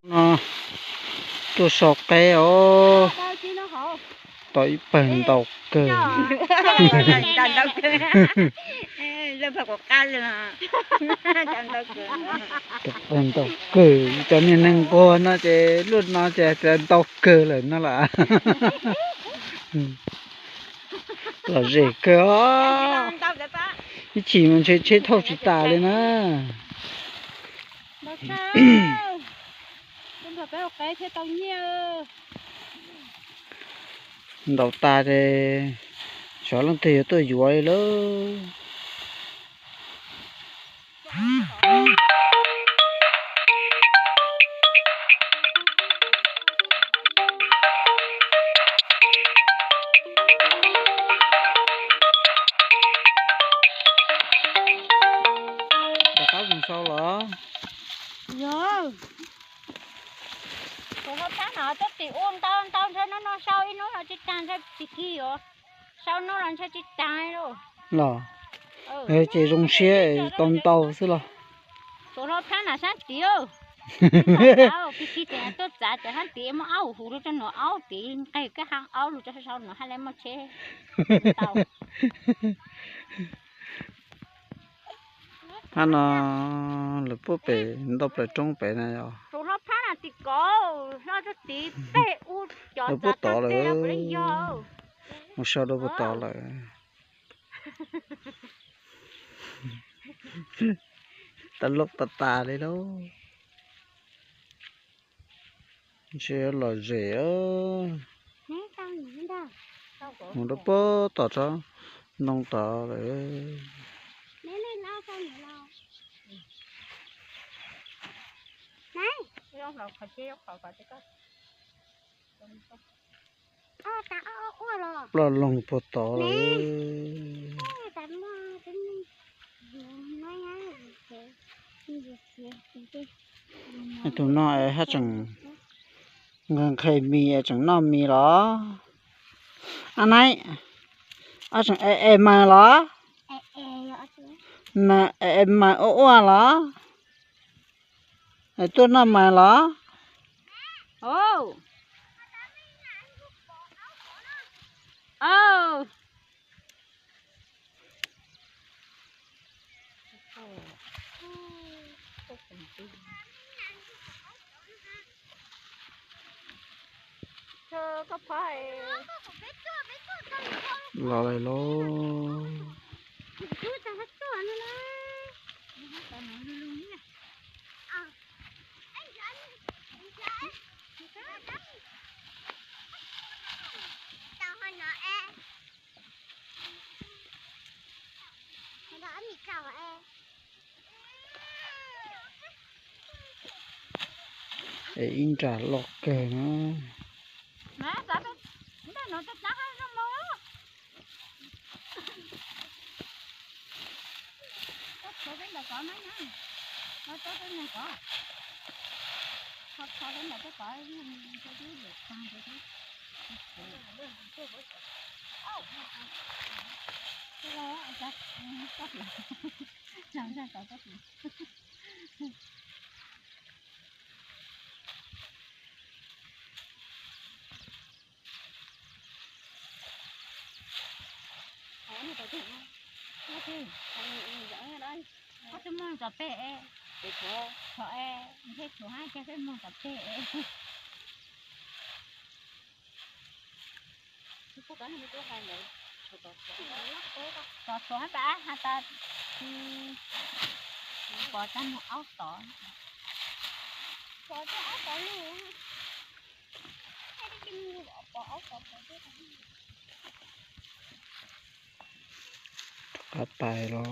No tuaj so qeb os, tau ib pawg ntau kawg. Ib pawg ntau kawg, cov niag neeg nquag no ces luaj no ces ntau kawg lawm no las. Lom zem kawg os. Ib chim mas ntshe tsheb thauj tsis tas li na. Ntaus tas ces xyov leej twg yuav tuaj yuav li lawm. Rov qab mus sau los? Yog. Kuv hauv plab no twb tim ua ntau ntau ntshe no no sau ib hnub los tsis tag ntshe tsis kig os. Sau no los ntshe tsis tag li. Los, ces zoo siab tau ntau xwb los. Kuv hauv plab no sab tid. Kig kig ces tuaj txav ces sab tid muab aub huv lug rau nws aub tid nqeg kab hav aub lug rau sau no hab le muaj tsheb tau. Hab no lawv puab pem ntau plaws roob pem na yog. Tus hlob phab no tim kov hlob tub tid peg ua cov lawv puab tod lawm. Mus so rau puab tod lawm. Tas loj tas tas li lauj. Ntshe lom zem. Mus rau puag tom tsob ntoo tod lawm. Ploj loog puag tod lawm. Tus no es haj tseem nqhis mis es tseem noj mis los? Ab naib, ob tseem es es mas los? Mas es es mas ua ua los? Es tuaj noj mas los? Los lawm lauj. Es ib nra loj kawg na. Koj twb moog tom peg es, tshuav es ntshe tshuav hab ces peb moog tom peg es. Tom tshuav hab tas has tas, pov tag moog aub tod. Rov qab tais los,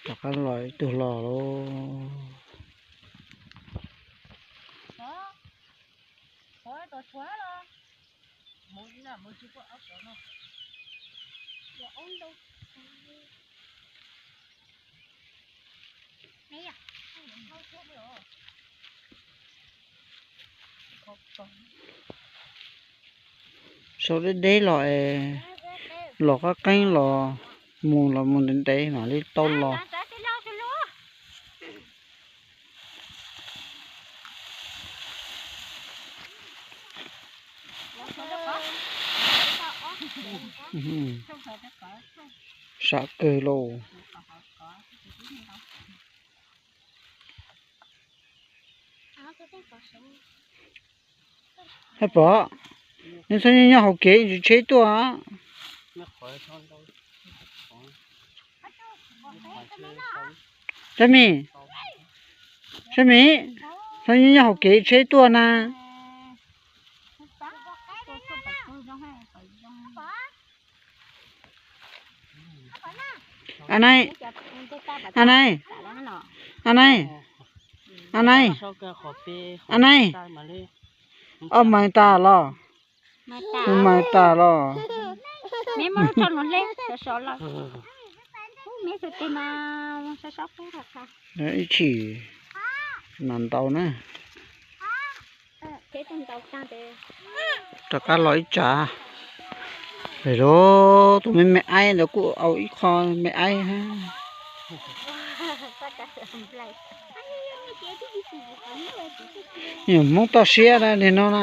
rov qab los ib tug los lauj. Sau deb deb los es, los qab qeeb los, mus los mus ntev ntev mam li tau los. Sab kawg lauj. Hais Pov, neb txhob nyob nyob hauv kev tsis tsheb tuaj. Sab Mim, Sab Mim, txhob nyob nyob hauv kev tsheb tuaj na. A Nai, A Nai, A Nai, A Nai, A Nai, ob mais tas los, mais tas los. Ib chim mas ntau na. Rov qab los ib tsav lawm lauj. Tus me me aib ntawd kuj au ib qho me aib hab. Hmoob toj siab na li no na.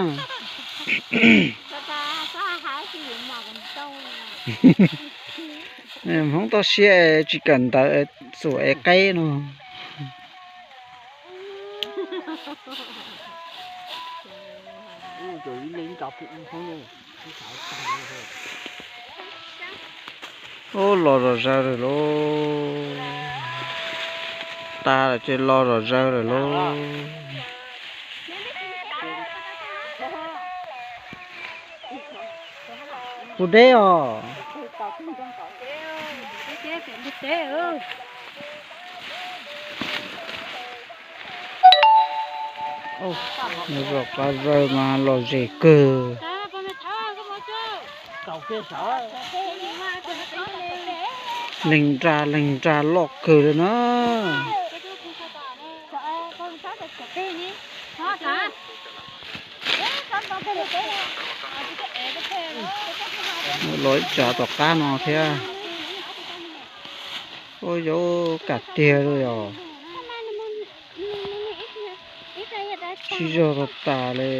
Hmoob toj siab tsis kawm ntawv, xum ev qeb no. Ub, los zom zaws lawm lauj. Tag lawm ces los zom zaws lawm lauj. Puas deb os? Nws zom qab zawg mas lom zem kawg. Leeg nra leeg nra loj kawg li na. Los ib tsav tom qab no thiab. Ua yau kam tiag li os. Sib zog tag tas li.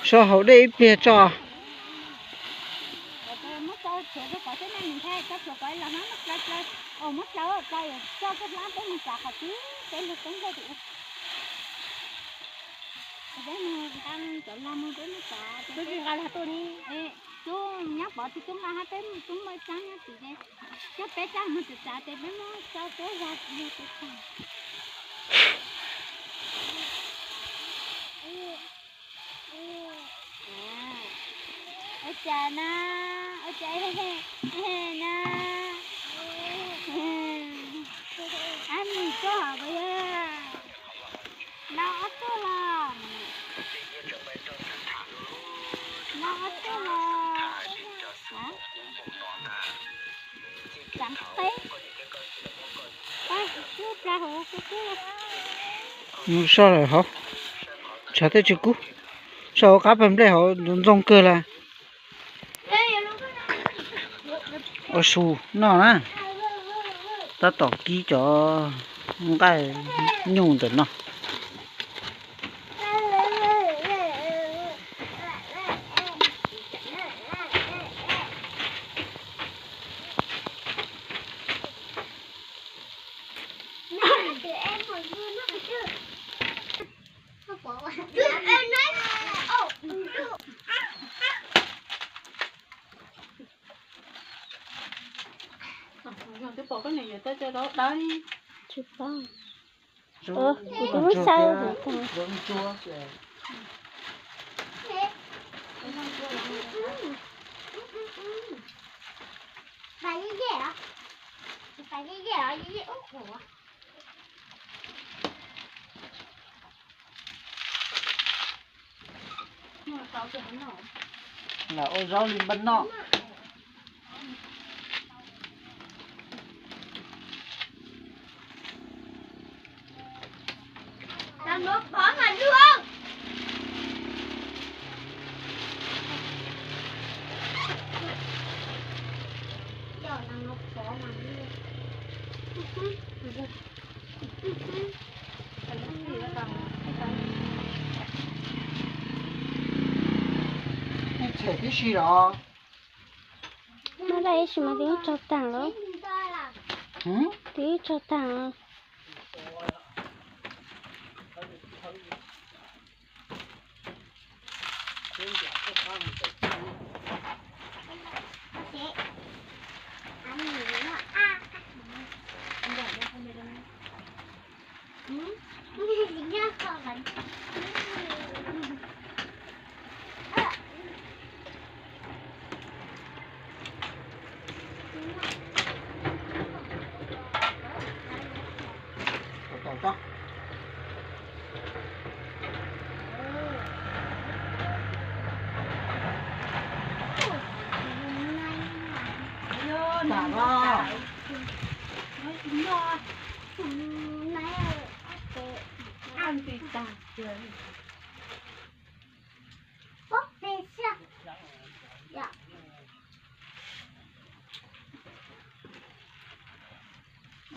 So hauv dej ib pliag tso. Tub nqa hab peb tub muaj ib tsaab nyob tim, coj peb tsaab moog txav txav tes peb muab tso peb zag yug peb tag. Ua cas na, ua cas na, ab nus koj hov puas yog? Nau ob tug los, nau ob tug los. Tsaav qeb, pab lub plag hauv kub kub. Mus so lawm hauv, tshav twb tsis kub, so hauv qab pawg nplej hauv ntxoog kawg lawm. Ua su noj na, tab tom kib cov nqaij nyuj ntawm no. Tsis paub. Kuv twb muab xaw hauv tag. Ua zaub li npaj noj. Them tib si los. Mas laj ib sim mas twb tsaug taag los. Twb tsaug taag.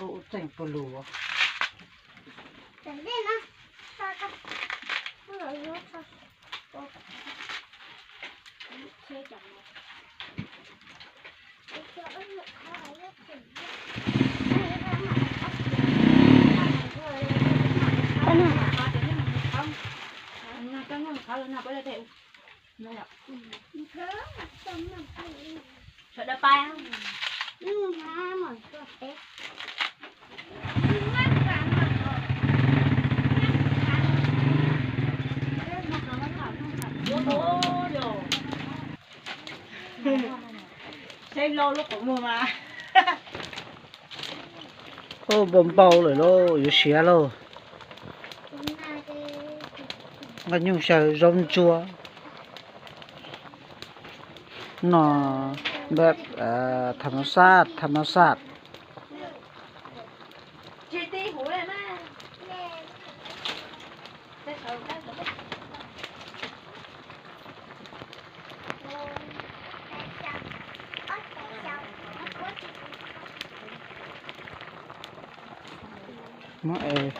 Ua tseem pus lus. Ub, npau npau lawm lauj, yuav siav lauj. Nqaij nyuj xyaw zaub ntsuab. No, npawb tham mas xaj, tham mas xaj. Muab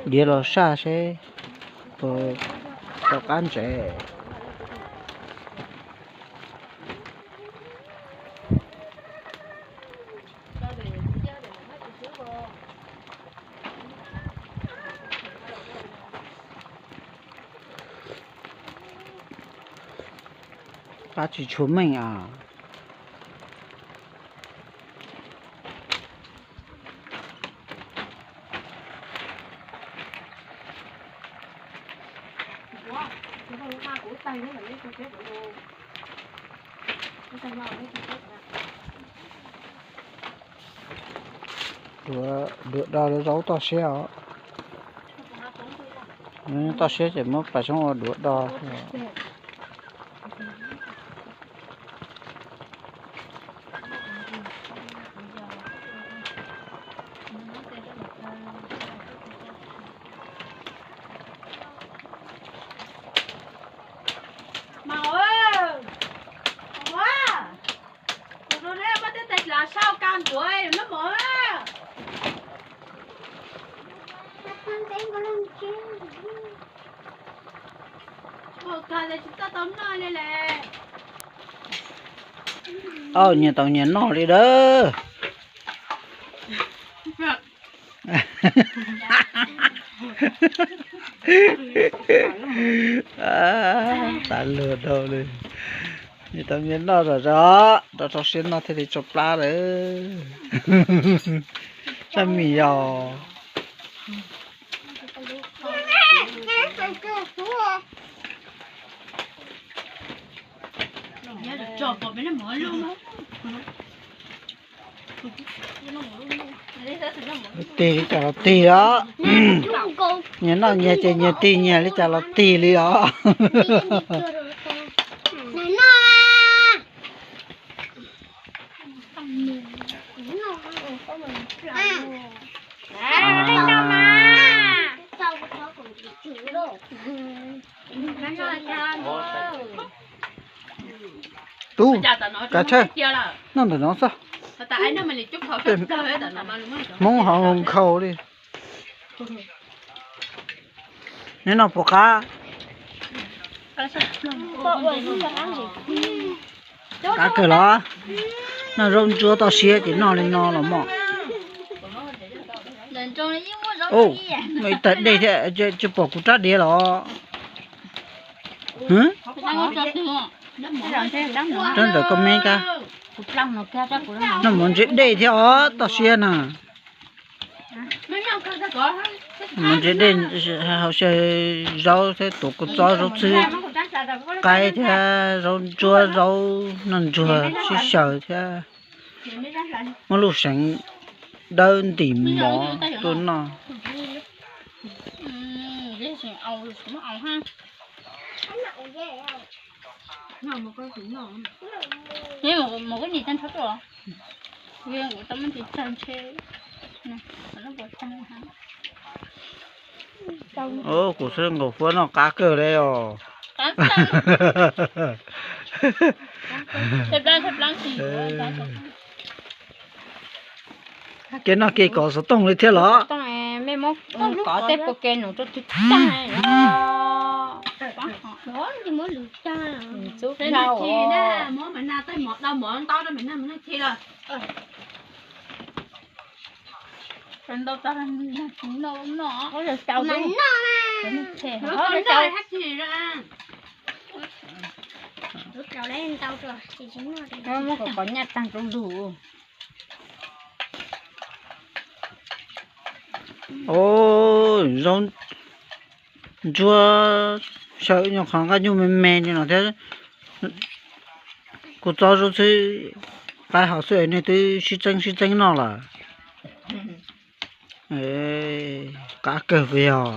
diav los saj seb puas tau qab ntsev. Qab tsis tshua meej as. Duav do lawv zaub toj siab os. Toj siab ces muab pas xyoob ua duav do. Au, nyias tau nyias noj li dawb. Tav luag dau li. Nyias tau nyias noj zom zaws, rau rau siab noj thiaj li tsau plab lawm. Sab mis yos. Tig li cas los tig os. Nyias noj nyias ces nyias tig nyias li cas los tig li os. Tub, kav tsij noj ntawm no xwb. Hmoob hauv nkhaus li. Neb noj puas qab? Qab kawg los, noj zaub ntsuab toj siab ces noj li no los mog. Muaj ib tag dej thiab, tsis pom kuv rab diav los? Rab ntawm koj me kab. Noj mov ntse dej thiab os, toj siab na. Mov ntse dej, hauv xyaw zaub thiab tuav kua txob zaub txhwb qaib thiab zaub ntsuab zaub noj ntsuag sib xyaw thiab muab lub seev dawb ntim mov tuaj noj. Kuv xav nkaus fuab noj qab kawg li os. Kev noj kev kov xov tooj li thiab los? Mej muab kov tej pua ke num rau twg tag. Muab kov nyaj tag rau lug. Zaub ntsuab xyaw nyuag qhov nqaij nyuj me me li no thiab, kua txob zaub txhwb qaib hauv xwb nej twb sib txeeb sib txeeb noj lawm. Qab kawg puas yog?